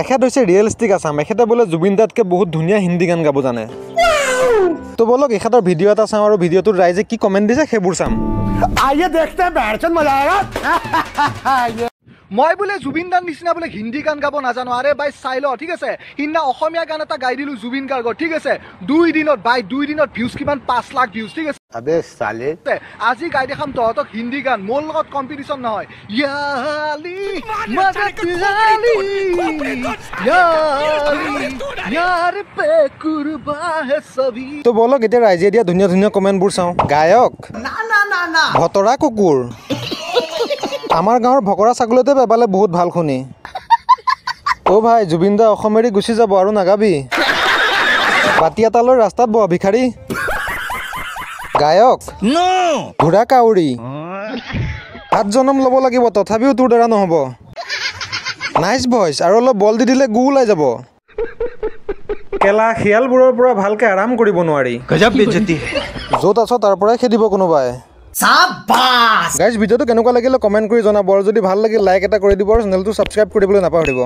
এখেত হৈছে ৰিয়েলিষ্টিক আছাম। এখেতে বোলে জুবিন দাতকৈ বহুত ধুনীয়া হিন্দী গান গাব জানে। তো বলক এখেতৰ ভিডিঅ' এটা চাওঁ আৰু ভিডিঅ'টোত ৰাইজে কি কমেণ্ট দিছে সেইবোৰ চাম। आइए देखते हैं, बैठचंद मजा आएगा। মই বোলে জুবিন দাৰ নিচিনা বোলে হিন্দী গান গাব নাজানো। আৰে ভাই চাই ল, ঠিক আছে, সিদিনা অসমীয়া গান এটা গাই দিলোঁ জুবিন গাৰ্গৰ, ঠিক আছে, 2 দিনত ভাই, 2 দিনত ভিউজ কিমান? 5 লাখ ভিউজ, ঠিক আছে। अबे साले। আজি গাই দেখাম তহঁতক হিন্দী গান, মোৰ লগত কম্পিটিশ্যন নহয়। য়ালি মদত আলী, য়ালি यार पे कुर्बान है सभी। তো বলক এতিয়া ৰাইজে দিয়া ধুনীয়া ধুনীয়া কমেণ্টবোৰ চাওঁ। গায়ক ভতৰা কুকুৰ, আমাৰ গাঁৱৰ ভকৰা ছাগলীতে পেপালে বহুত ভাল শুনি। অ' ভাই, জুবিন দা অসম এৰি গুচি যাব আৰু নাগাবি। বাতি এটা লৈ ৰাস্তাত বহ ভিখাৰী। গায়ক ঘোঁৰা কাউৰী, সাত জনম ল'ব লাগিব তথাপিও তোৰ দ্বাৰা নহ'ব। নাইচ ভইচ, আৰু অলপ বল দি দিলে গু ওলাই যাব। কেলা শিয়ালবোৰৰ পৰা ভালকে আৰাম কৰিব নোৱাৰি। गजब बेइज्जती है। য'ত আছ তাৰ পৰাই খেদিব কোনোবাই। গাইজ, ভিডিঅ'টো কেনেকুৱা লাগিলে কমেণ্ট কৰি জনাব আৰু যদি ভাল লাগিল লাইক এটা কৰি দিব আৰু চেনেলটো ছাবস্ক্ৰাইব কৰিবলৈ নাপাহৰিব।